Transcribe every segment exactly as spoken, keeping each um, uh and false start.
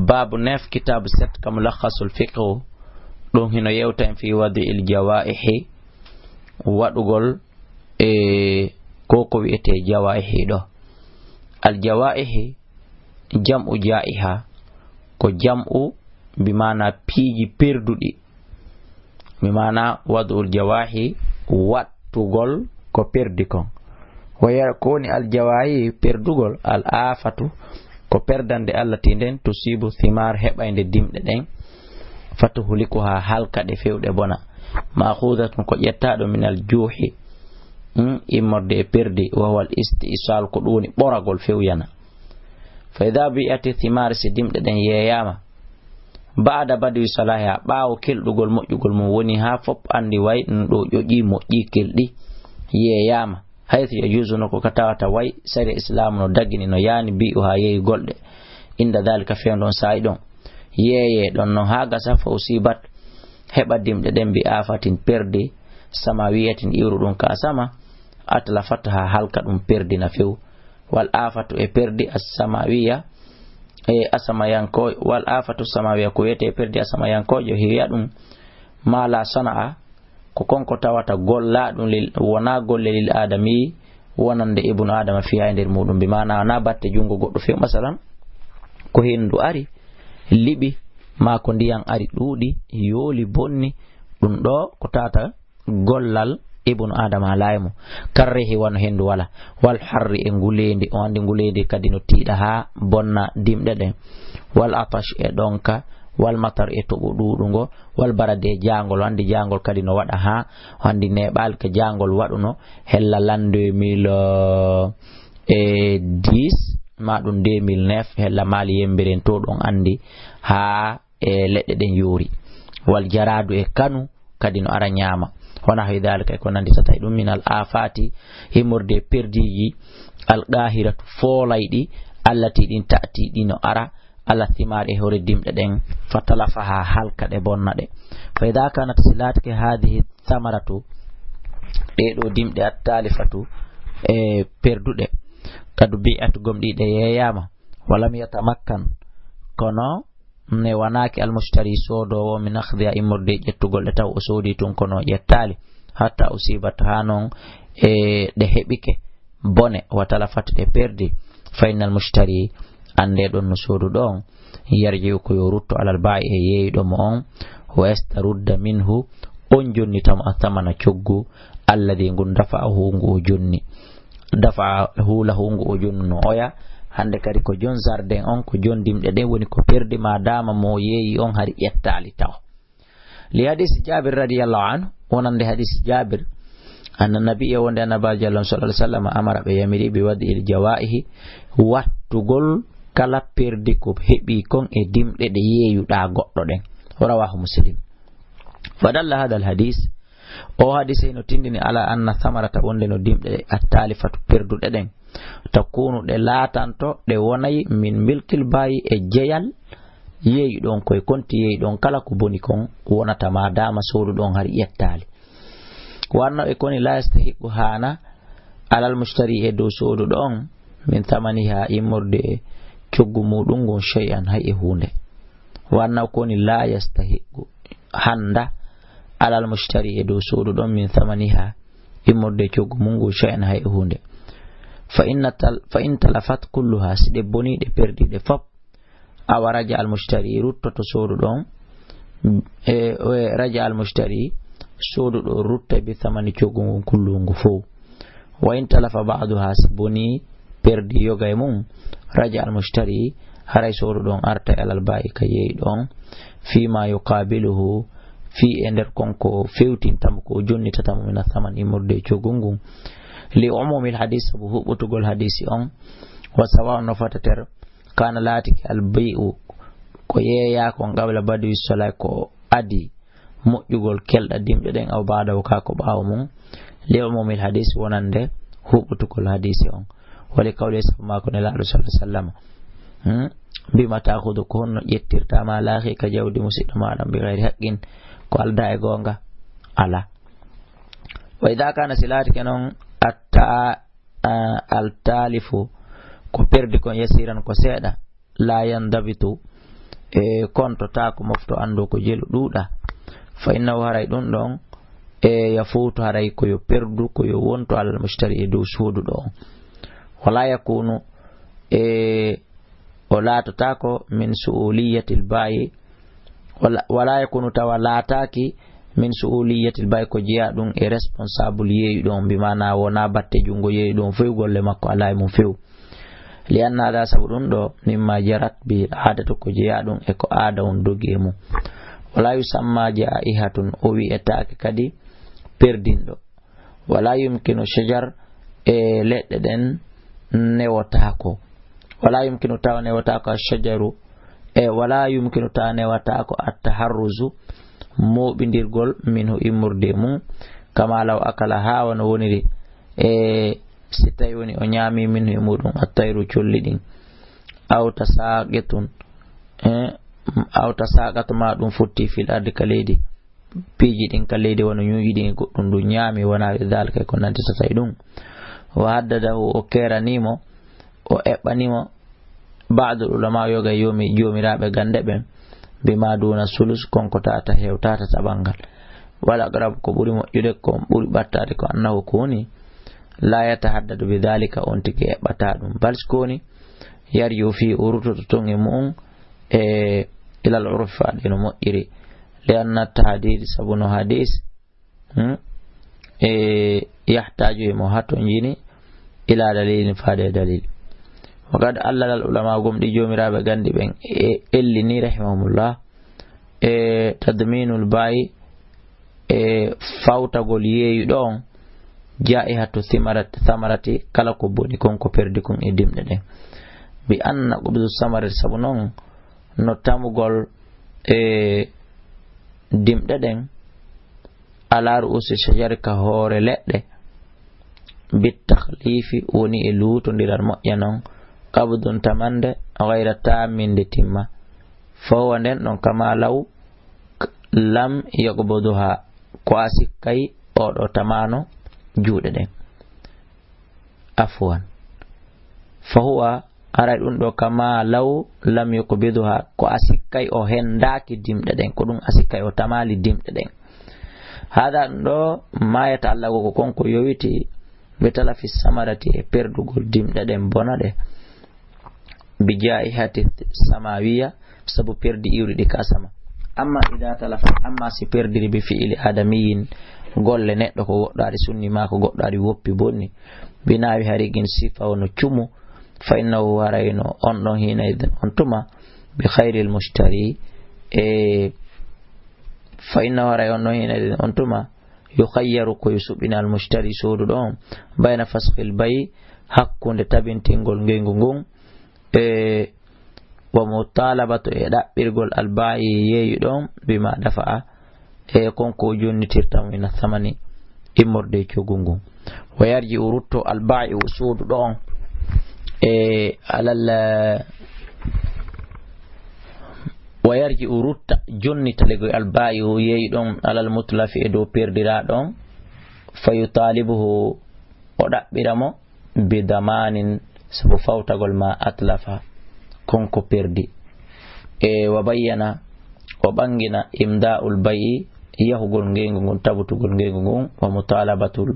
Baabu neuf, kitaabu sept, ka Mulakhasul Fiqhu, ɗum hino yewta en fii wadi'il jawaa'ihi, waɗugol e ko ko wi'etee jawaa'ihi ɗo. Al jawaa'ihi, jam'u jaa'iha, ko jam'u bi maana piiji perduɗi. Mi maana wadu'ul jawaahi, wattugol ko perdi kon. Waya ko woni al jawaahi, perdugol, al aafatu, ko perdande Allah ti nden, tusibu thimar, heɓaynde dimɗe ɗen, fatuhliku, haa halka ɗe, fewɗe bona. Maakhuzatun, ko ƴettaaɗo min al juuhi, mm, immorde e perdi, wa huwa al isti'sal, ko ɗum woni ɓoragol, fewyana. Fa idha bi'ati thimar, si dimɗe ɗen yeeyaama, ba'da badwi salahiha, ɓaawo kelɗugol moƴƴugol mum, woni haa fof anndi way ɗum ɗo ƴoƴi, moƴƴi, kelɗi, yeeyaama. Haythu yajuzu, no ko ka tawata way sariya Islaamu no dagini, no yaani bi'uha, yeeyugol ɗe. Inda dhalika, fewndo on saa'i ɗon. Yeeyee ɗon non haa gasa, fa usibat, heɓa dimɗe ɗen bi afatin, perdi, samawiyatin, iwru ɗum ka asama, atlafat, haa halka ɗum, perdina few. Wal afatu e perdi as-samawiya, e asamayanko-, wal afatu samawiya, ko wiyetee perdi asamayankoojo, hiya ɗum ma la sana'a, ko kon ko tawata gollaa ɗum lil, wonaa golle lil aadami, wonande ibnu aadama, fiya e nder muɗum. Bi maana wonaa batte junngo goɗɗo few, masalan, ko henndu ari, liɓi, maa ko ndiyan ari ɗuuɗi, yooli, bonni, ɗum ɗo ko tawata gollal ibnu aadama alaa e mum. Karrihi, wano henndu wala. Wal harri, e nguleendi, o anndi nguleendi kadi no tiiɗa haa bonna dimɗe ɗen. Wal atash, e ɗonka. Wal matar, e toɓo ɗuuɗungo. Wal baradi, e jaangol, o anndi jaangol kadi no waɗa haa, o anndi neeɓaali ka jaangol waɗuno hella l'an deux mille dix, maa ɗum deux mille neuf, hella Maali Yembiren to ɗon anndi haa e leɗɗe ɗen yoori. Wal jaraadu, e kanu kadi no ara ñaama. Wa nahwi dhalika, e ko nanndi tata e ɗum, min al afati, immorde e perdiiji, al qahiratu, foolayɗi, allati, ɗin, ta'ti, ɗi no ara, ala thimar, e hoore dimɗe ɗen, fa talafaha, halka ɗe, bonna ɗe. Fa idha kanat, si laatike, hadhihi thamaratu, ɗee ɗoo dimɗe, at talifatu, e perduɗe, qad bi'at, gomɗii ɗe yeeyaama, wa lam yatamakkan, kono ne wanaaki al mushtari, soodoowo, min akhdhiha, immorde e ƴettugol ɗe, taw o soodii tun kono o ƴettaali, hatta usibat, haa non e ɗe heɓike bone, wa talafat, ɗe perdi, fa innal mushtari, anndee ɗon no sooduɗo on, yarji'u, ko yo rutto, alal baa'i, e yeeyuɗo mo on, wa yastarudda minhu, on jonnita mo, athamana, coggu, alladhi, ngun, dafa'ahu, ngu o jonni. Dafa'ahu lahu, ngu o jonnuno oya. Hannde kadi ko jon jardin on, ko jon dimɗe ɗen, woni ko perdi, ma dama mo yeeyi on hari ƴettaali taw. Li hadisi Jabir radiyallahu anhu, wonande hadisi Jabir, anna nabiyya, wonde Annabaajo Allah on sallallahu alaihi wasallam, amara, ɓe yamiri, bi wadi'il jawaihi, wattugol kala perdi ko heɓi kon e dimɗe ɗe yeeyuɗaa goɗɗo ɗen. Rawahu Muslim. Fa dalla hadha al hadis, o hadise no tindini ala anna thamarata, wonde no dimɗe ɗe, attalifatu, perduɗe ɗen, takunu, ɗe laatanto, ɗe wonay, min milkil baayi, e jeyal yeeyuɗo on, koye konti yeeyuɗo on, kala ko boni kon wonata ma dama sooduɗo on hari ƴettaali. Wanno e koni la yastahiqu, haana, alal mushtari, e dow sooduɗo on, min thamaniha, immorde e coggu muɗum ngun, shay'an, hay e huunde. Wanno ko woni la yastahiqu, hannda, alal mushtari, e dow sooduɗo on, min thamaniha, immorde e coggu mum ngun, shay'an, hay e huunde. Fa inna tal-, fa in talafat kulluha, si ɗe boni, ɗe perdi ɗe fop, awa raja al mushtari, ruttoto sooduɗo on, e, e raja al mushtari, sooduɗo on rutta bi thamani, coggu ngun, kullu ngu fow. Wa in talafa ba'duha, si boni, perdi yoga e mum, raja al mushtari, haray sooduɗo on arta alal baa'i, ka yeeyuɗo on, fima yuqabiluhu, fii e nder kon ko fewtintamo, ko jonnitata mo, min athaman, immorde e coggu ngun, li umumil hadis, sabu huɓɓutugol hadisi on, wa sawa'un, no fatater, kana, laatike, al bay'u, ko yeeyaa kon, qabla badwi salaa, ko adii moƴƴugol kelɗa dimɗe ɗen, aw ba'dahu, kaa ko ɓaawo mum, li umumil hadis, wonande huɓɓutugol hadisi on. Wa li qawli, sabu maako Nelaaɗo sallallahu alaihi wasallam, hmm? Bima ta'khudhu, ko honno ƴettirta, mala akhika, jawdi musiɗɗo maaɗa, bi ghayri haqqin, ko aldaa e goonga? Alaa. Wa idha kana, si laatike non, atta-, a, al talifu, ko perdi kon, yasiran, ko seeɗa, la yandabitu, e kontotaako mofto anndo ko jelu ɗuuɗa. Fa innahu, haray ɗum ɗon, e ya fowtu, haray ko yo perdu, ko yo wontu alal mushtari e dow sooduɗo on. Wala yakunu, e o laatotaako min su'uliyatil baayi, wala, wala yakunu, tawa laataaki min su'uliyatil baayi, ko jeyaa ɗum e responsable yeeyuɗo on, bi maana wonaa batte junngo yeeyuɗo on few, golle makko alaa e mum few. Li anna hada, sabu ɗum ɗo, mimma jarat bi aadatu, ko jeyaa ɗum e ko aada on dogi e mum. Wala yusamma jaihatun, o wi'etaake kadi perdinɗo. Wala yumkinu shajar, e leɗɗe ɗen newotaako. Wala yumkinu, tawa newotaako, ashajaru, e wala yumkinu, tawa newotaako, attaharruzu, mooɓindirgol, minhu, immorde e mum, kama law akala, haa wano woniri, e si tawi woni o ñaami, minhu, e muɗum, attayru, colli ɗin, aw tasaqitun, e aw tasaqatu, ma ɗum futti, fil ardi, ka leydi, piiji ɗin ka leydi, wano ñuuƴi ɗin e goɗɗum, ɗum ñaami, wona wi dalika, ko nantitata e ɗum. Wa haddadahu, o keeranimo, o eɓɓanimo, ba'dul ulama, yoga e yoomi-, joomiraaɓe gannde ɓen, bima duna sulus, kon ko tata hewtata taɓal ngal. Wal aqrab, ko ɓuri moƴƴude, ko ɓuri ɓattaade, ko annahu, ko woni, la yatahaddadu bi dalika, on tigi eɓɓata ɗum. Bal, ko woni, yarju fi, o ruttoto ton e mu'un, e ilal urfi, faade no moƴƴiri. Li anna tahdid, sabu no hadis, hmm? E yahtaju, e mo hatonjini, ila dalilin, faade e dalil. Wa qad allala al ulama, gomɗi joomiraaɓe gandi ɓen e ellini, rahimahumullah, e tadminul bayi, e fawtagol yeeyuɗo on, jaihatu thimarat-, thamarati, kala ko boni kon, ko perdi kon e dimɗe ɗen. Bi anna qubdu samarati, sabu non no tamugol e dimɗe ɗen, ala ru'usi shajari, ka hoore leɗɗe, bit takhlifi, woni e luutondiral moƴƴa non, qabdun, tamande, ghayra tammin, nde timma. Fa huwa, nden ɗon, kama law lam yaqbuduha, ko a sikkay o ɗo tamano juuɗe ɗen. Afwan. Fa huwa, haray ɗum ɗo, kama law lam yuqbiduha, ko a sikkay o hendaaki dimɗe ɗen, ko ɗum a sikkay o tamaali dimɗe ɗen. Hada ɗum ɗo, ma yata'allaqu, ko kon ko yowiti, bi talafi samarati, e perdugol dimɗe ɗen bona ɗe, bi jaihati samawiya, sabu perdi iwri ɗi ka sama. Amma ida talafat, amma si perdiri, bi fi'li adamiyin, golle neɗɗo, ko goɗɗo ari sunni ma, ko goɗɗo ari woppi bonni, bi nawi harigin, sifa wono cumu, fa innahu, harayno on ɗon, hina idin, on tuma, bi khayril mushtari, e fa innahu, haray on ɗon, hina idin, on tuma, yukhayyaru, ko yo suɓɓina, al mushtari, sooduɗo on, bayna faskhil bay, hakkunde tabintingol ngeyngu ngun, e wa mutalabatu, e ɗaɓɓirgol, al ba'i, yeeyuɗo on, bima dafa'a, e kon ko jonnitirta mo, mina thamani, immorde e coggu ngun. Wa yarji, o rutto, al ba'i, o sooduɗo on, e alal, wa yarji, o rutta, jonnita lego, al ba'i, o yeeyuɗo on, alal mutlafi, e dow perdiraɗo on, fa yutalibuhu, o ɗaɓɓira mo, bi damanin, sabu fawtagol ma atlafa, kon ko perdi. E wa bayyana, o ɓangina, imda'ul bay'i, yahugol ngeyngu ngun, tabutugol ngeyngu ngun, wa mutalabatul,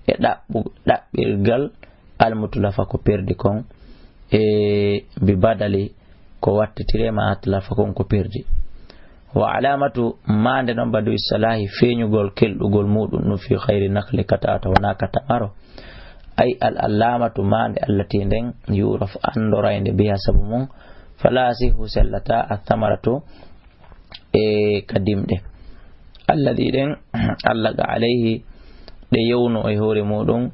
e ɗaɓɓu-, ɗaɓɓirgal, al mutlafa, ko perdi kon, e bi badali, ko wattitire, ma atlafa, kon ko perdi. Wa alamatu, mande non, badu salahi, feeñugol kelɗugol muɗum ɗum, fi khayri nakhli, ka tawata wona ka tamaro. Ay al alamatu, mande, allati, nden, yurafu, andorayde, biha, sabu mum, fala yasihu, sellata, athamaratu, e ka dimɗe, alladi, ɗen, allaqa alayhi, ɗe yewno e hoore muɗum,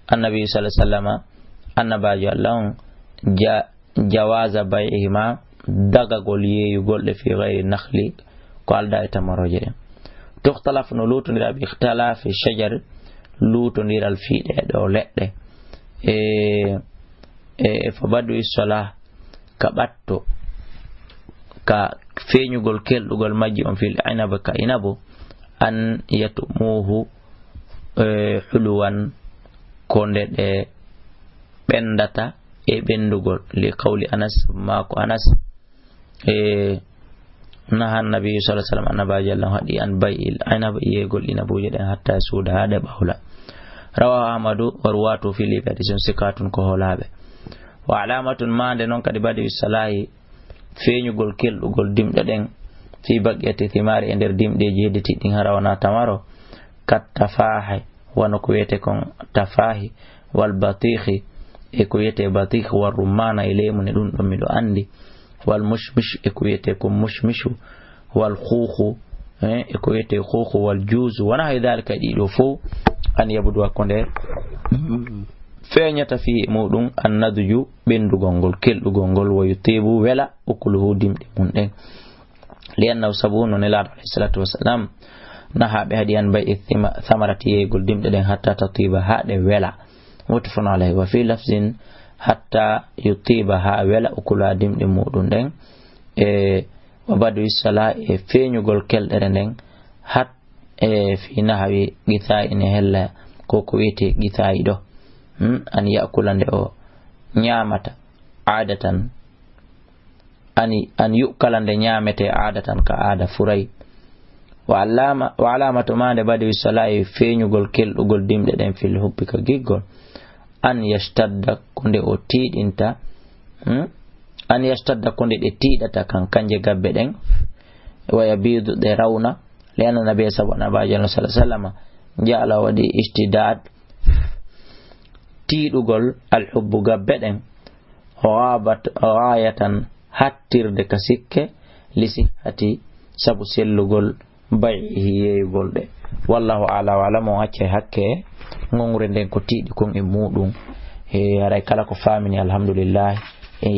annabi sallallahu alaihi wasallama, annabajo Allah on, ja-, jawaza bay'ihima, dagagol yeeyugol ɗe, fi ghayri nakhli, ko alda e tamaroje ɗen. Tukhtalaf, no luutondira, bi ikhtilafi shajar, luutondiral fii ɗee ɗoo leɗɗe. E, e, fa badu issola, ka ɓatto, ka feeñugol kelɗugol majji on, fil inaba, ka inabu, an yatumuhu, e, huluwan, ko nde ɗe ɓendata e ɓendugol, li qawli Anas, maa ko Anas, E, naha Annabi sallallahu alaihi wasallam, Annabaajo Allah haɗi an bay'il inab, yeegol inabuuje ɗen, hatta suuda, haa ɗe ɓawla. Rawahu Ahmadu wa ruwatuhu fil ibadi, sun sikatun ko hoolaaɓe. Wa alamatun, maande non kadi badi salahi, feeñugol kelɗugol dimɗe ɗen, fi baqiyati thimari, e nder dimɗeeji hedditiiɗi ɗin, hara wonaa tamaro, kat tafaahi, wano ko wiyetee kon tafaahi, wal batiikhi, e ko wiyetee batiikh, wal rummaana, e leemun, e ɗun ɗon miɗo anndi, wal mushmish, e ko wiyetee kon mushmishu, wal khuukhu, eh, e ko wiyetee khuukhu, wal juuzu, wa nahwi dhalika, e ɗii ɗoo fow, an yabduwa, ko nde feeñata fii e muɗum, an naduju, ɓenndugol ngol, kelɗugol ngol, wa yutiibu, wela, ukuluhu, dimɗe mun ɗen. Li annahu, sabu no Nelaaɗo alayhi salatu wassalam naha ɓe haɗi an bay'i thima-, thamarati, yeegol dimɗe ɗen, hatta tatiba, haa ɗe wela. Muttafaqun alayhi. Wa fi lafzin, hatta yutiba, haa wela, ukuluha, dimɗe muɗum ɗen. E wa badu sala, e feeñugol kelɗere nden, hat-, e fi nahawi qithaa'i, ne hella ko ko wiyetee qithaa'i ɗoo. Hmm? An ya'kula, nde o ñaamata, aadatan, ani, an yu'kala, nde ñaametee, aadatan, ka aada furay. Wa alama-, wa alamatu, maande badi salahi, feeñugol kelɗugol dimɗe ɗen, fil hubbi, ka giggol, an yashtadda, ko nde o tiiɗinta, hmm? An yashtadda, ko nde ɗe tiiɗata kan, kanje gabbe ɗen, wa yabidu, ɗe rawna, li anna nabiyya, sabu Annabaajo Allah sallallahu alaihi wasallam, ja'ala, waɗi ishtidad, tiiɗugol, al hubbu, gabbe ɗen, ghabat-, ghayatan, hattirde ka sikke, li sihhati, sabu sellugol, bay'ihi, yeeyugol ɗe. Wallahu a'lam wa a'lam, on accay hakke, ŋoŋre nden ko tiiɗi kon e muɗum. E haray kala ko faamini, alhamdulillah.